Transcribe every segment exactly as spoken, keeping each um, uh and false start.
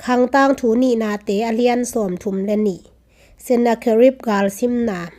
Khangtangthu Nihnate a lian sawmthum le nih. Sennakerib galsimna.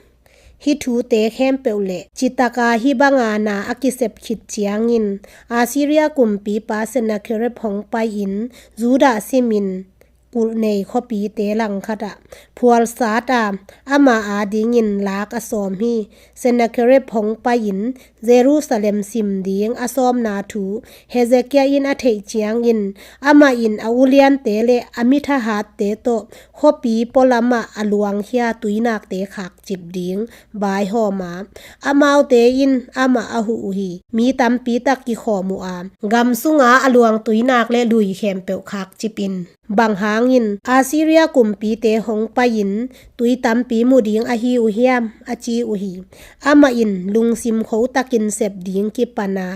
Hih thute khempeuh le citaka hih banga na a kisep khit ciangin Assyria kumpipa Sennakerib hong pai-in Judah simin kulh nei khuapite langkhatah phualsat a, ama adingin lak a sawm hi. Sennakerib hong pai-in Jerusalem sim ding a sawmna thu Hezekiah in a theih ciangin, amah in a uliante le a mithahatte tawh khuapi pualamah a luangkhia tuinakte khakcip ding vaihawm a, amaute in amah a huh uh hi. Mi tampi tak kikhawm uh a, gam sunga a luang tuinak le lui khempeuh khakcip in, bang hangin Assyria kumpite hong pai-in tui tampi mu ding ahi uh hiam, a ci uh hi. Amah in lungsim khotakin sep ding kipan a,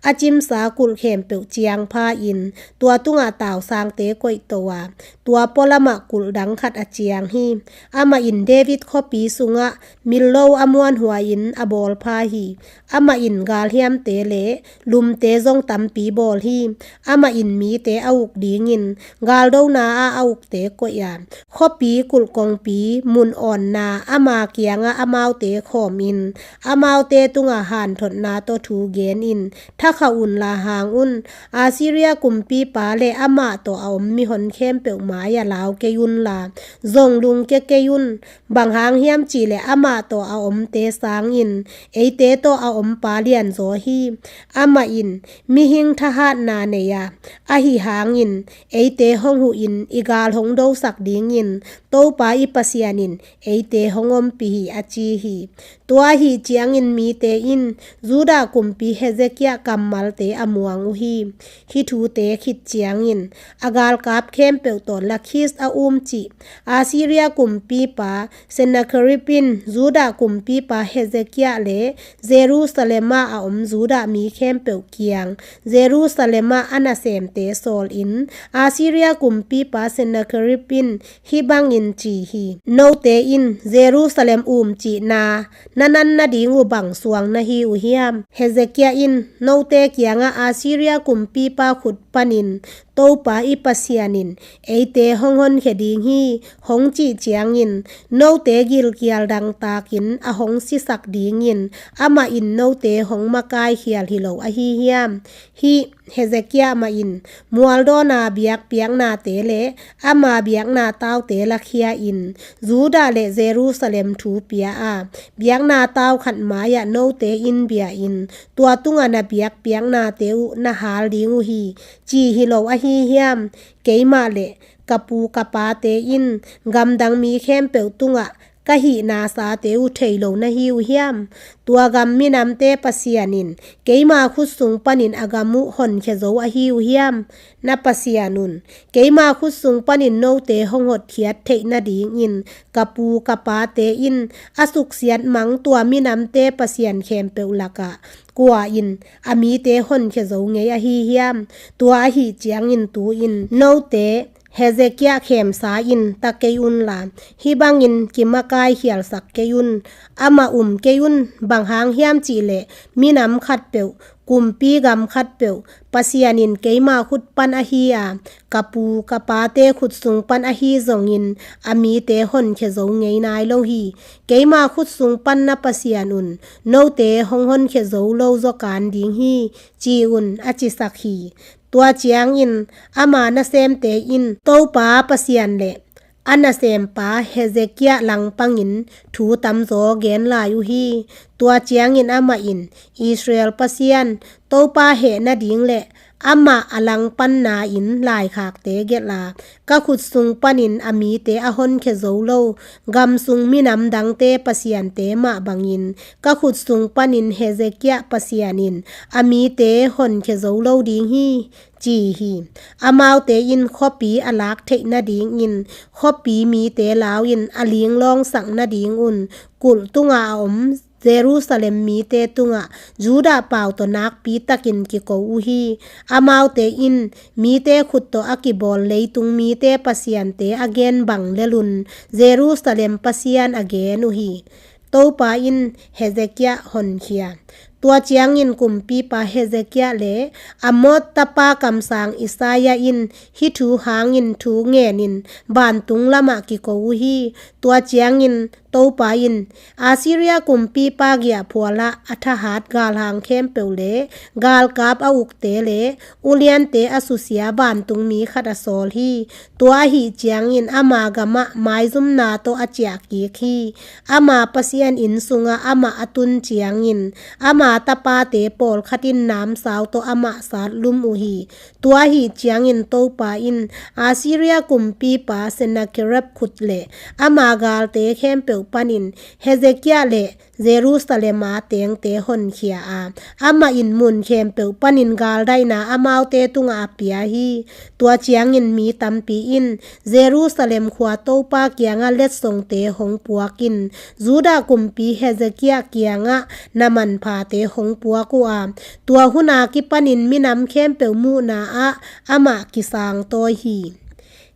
a cimsa kulh khempeuh ciang pha-in tua tungah tausangte koihto a, tua pualamah kulh dang khat a ciang hi. Amah in David khuapi sungah millo a muanhuai-in a bawl pha hi. Amah in galhiamte le lumte zong tampi bawl hi. Amah in mite a uk dingin galdona ah a ukte koih a, khuapi kulh kongpi mun awnna ama kiangah amaute khawmin, amaute tungah hanthotna tawh thu genin, thakha unla hang un. Assyria kumpipa le amah tawh a om mihon khempeuh mai-ah lau kei unla, zong lungkia kei un. Bang hang hiam cihleh amah tawh a omte sangin eite tawh a ompa lianzaw hi. Amah in mihing thahatna nei a, ahi hangin eite hong huhin i gal hong dosak dingin Topa i Pasian in eite hong ompih hi, a ci hi. Tua ahi ciangin mite in Judah kumpi Hezekiah kammalte a muang uh hi. Hih thute khit ciangin a galkap khempeuh tawh Lakhis a umcih Assyria kumpipa Sennakerib in Judah kumpipa Hezekiah le Jerusalem ah a om Judah mi khempeuh kiang Jerusalem ah a nasemte sawlin, Assyria kumpipa Sennakerib in hih bangin ci hi: Note in Jerusalem umcihna na nan nading uh bang suang na hi uh hiam? Hezekiah in note kiangah Assyria kumpipa khut panin Topa i Pasian in eite hong honkhia ding hi, hong cih ciangin, note gilkial dangtakin a hong sisak dingin amah in note hong makaikhial hi lo ahi hiam? Hih Hezekiah mah in mualdawna biakpiaknate le ama biakna taute lakhia-in Judah le Jerusalem thu pia a, biakna tau khat mai-ah note in bia-in tua tungah na biakpiaknate uh na hal ding uh hi, ci hi lo ahi hiam? Keimah le ka pu ka pate in gamdang mi khempeuh tungah ka hih nasate uh thei lo na hi uh hiam? Tua gam minamte Pasian in keima khut sung panin a gam uh honkhia zo ahi uh hiam? Na Pasian un keima khut sung panin note hong hotkhiat theih nadingin ka pu ka pate in a suksiat mang tua minamte Pasian khempeuh lakah kua in a mite honkhia zo ngei ahi hiam? Tua ahi ciangin tu-in note Hezekiah khemsa-in ta kei unla, hih bangin kimakaikhialsak kei un. Amah um kei un. Bang hang hiam cihleh minam khatpeuh, kumpi gam khatpeuh Pasian in keima khut pan ahi a, ka pu ka pate khut sung pan ahi zongin a mite honkhia zo ngei nai lo hi. Keima khut sung pan na Pasian un note hong honkhia zo lo zaw kan ding hi, ci un, a cisak hi. Tua ciangin ama nasemte in Topa Pasian le a nasempa Hezekiah langpangin thu tamzaw gen lai uh hi. Tua ciangin amah in, Israel Pasian, Topa heh nading le amah a langpanna-in laikhakte gelh a, ka khut sung panin a mite a honkhia zo lo gam sung minam dangte pasiante mah bangin ka khut sung panin Hezekiah Pasian in a mite honkhia zo lo ding hi, ci hi. Amaute in khuapi a lak theih nadingin khuapi mite lau-in a linglawngsak nadingun kulh tunga a om Jerusalem mite tungah Judah pau tawh nakpi takin kiko uh hi. Amaute in mite khut tawh a kibawl leitung mite pasiante a gen bang lelun Jerusalem Pasian a gen uh hi. Topa in Hezekiah honkhia. Tua ciangin kumpipa Hezekiah le Amoz tapa kamsang Isaiah in hih thu hangin thu ngenin vantung lamah kiko uh hi. Tua ciangin Topa in Assyria kumpipa giahphualah a thahat galhang khempeuh le galkap a ukte le uliante a susia vantungmi khat a sawl hi. Tua ahih ciangin ama gamah maizumna tawh a ciahkik hi. Ama Pasian inn sungah amah a tun ciangin ama tapate pawlkhat in namsau tawh amah satlum uh hi. Tua ahih ciangin Topa in Assyria kumpipa Sennakerib khut le ama galte khempeuh panin Hezekiah le Jerusalem a tengte honkhia a, amah in mun khempeuh panin galdaina amaute tungah a pia hi. Tua ciangin mi tampi in Jerusalem khua Topa kiangah letsongte hong puakin Judah kumpi Hezekiah kiangah na manphate hong puak uh a, tua huna kipanin minam khempeuh muhna ah amah kisangtawi hi.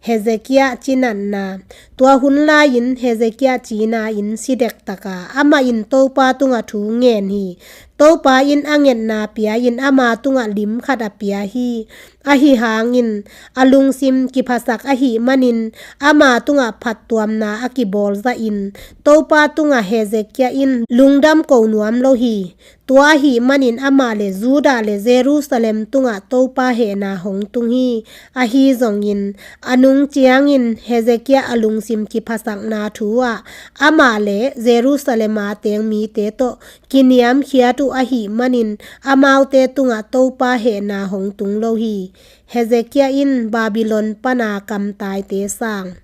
Hezekiah cinatna. Tua hun lai-in Hezekiah cina in si dektaka amah in Topa tungah thu ngen hi. Topa in a ngetna pia-in ama tungah lim khat a pia hi. Ahi hangin a lungsim kiphasak ahih manin ama tungah phattuamna a kibawlzahin Topa tungah Hezekiah in lungdam ko nuam lo hi. Tua ahih manin amah le Judah le Jerusalem tungah Topa hehna hong tung hi. Ahi zongin a nung ciangin Hezekiah a lungsim kiphasakna thu ah amah le Jerusalem a teng mite tawh kiniamkhiat uh ahih manin amaute tungah Topa hehna hong tung lo hi. Hezekiah in Babylon pana kamtaite sang.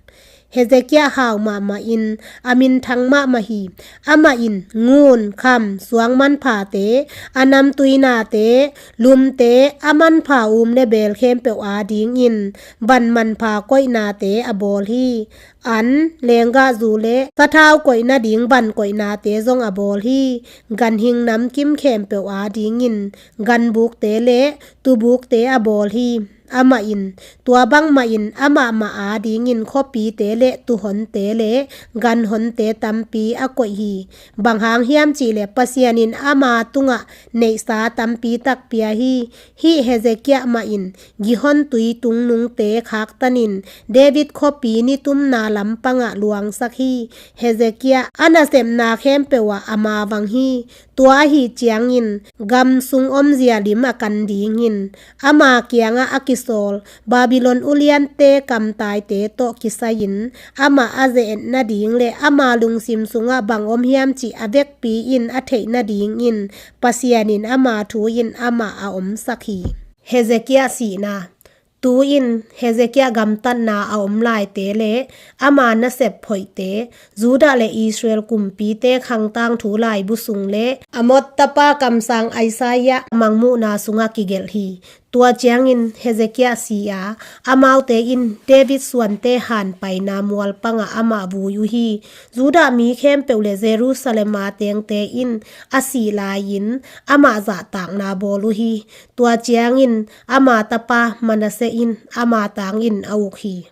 Hezekiah hau mahmahin a minthang mahmah hi. Amah in ngun, kham, suang manphate, a namtuinate, lumte, a manpha um le beel khempeuh adingin van manpha koihnate a bawl hi. An, lenggahzu le sathau koih nading van koihnate zong a bawl hi. Ganhing namkim khempeuh adingin ganbukte le tubukte a bawl hi. Amah in tua bangmahin amah mah adingin khuapite le tuhonte le ganhonte tampi a koih hi. Bang hang hiam cihleh Pasian in ama tungah neihsa tampi tak pia hi. Hih Hezekiah mah in Gihon tui tungnungte khaktanin David khuapi nitumna lampangah luangsak hi. Hezekiah a nasepna khempeuh ah a mavang hi. Tua ahih ciangin gam sung omzia lim a kan dingin ama kiangah a kisawl Babylon uliante kamtaite tawh kisai-in amah a ze-et nading le ama lungsim sungah bang om hiam cih a vekpi in a theih nadingin Pasian in ama thu-in amah a omsak hi. Hezekiah sihna. Tu-in Hezekiah gamtatna a om laite le ama nasep hoihte, Judah le Israel kumpite khangtang thu laibu sung le Amoz tapa kamsang Isaiah mangmuhna sungah kigelh hi. Tua ciangin Hezekiah si a, amaute in David suante hanpaina mualpangah amah vui uh hi. Judah mi khempeuh le Jerusalem a tengte in a sih lai-in amah zahtakna bawl uh hi. Tua ciangin ama tapa Manasseh in ama tangin a uk hi.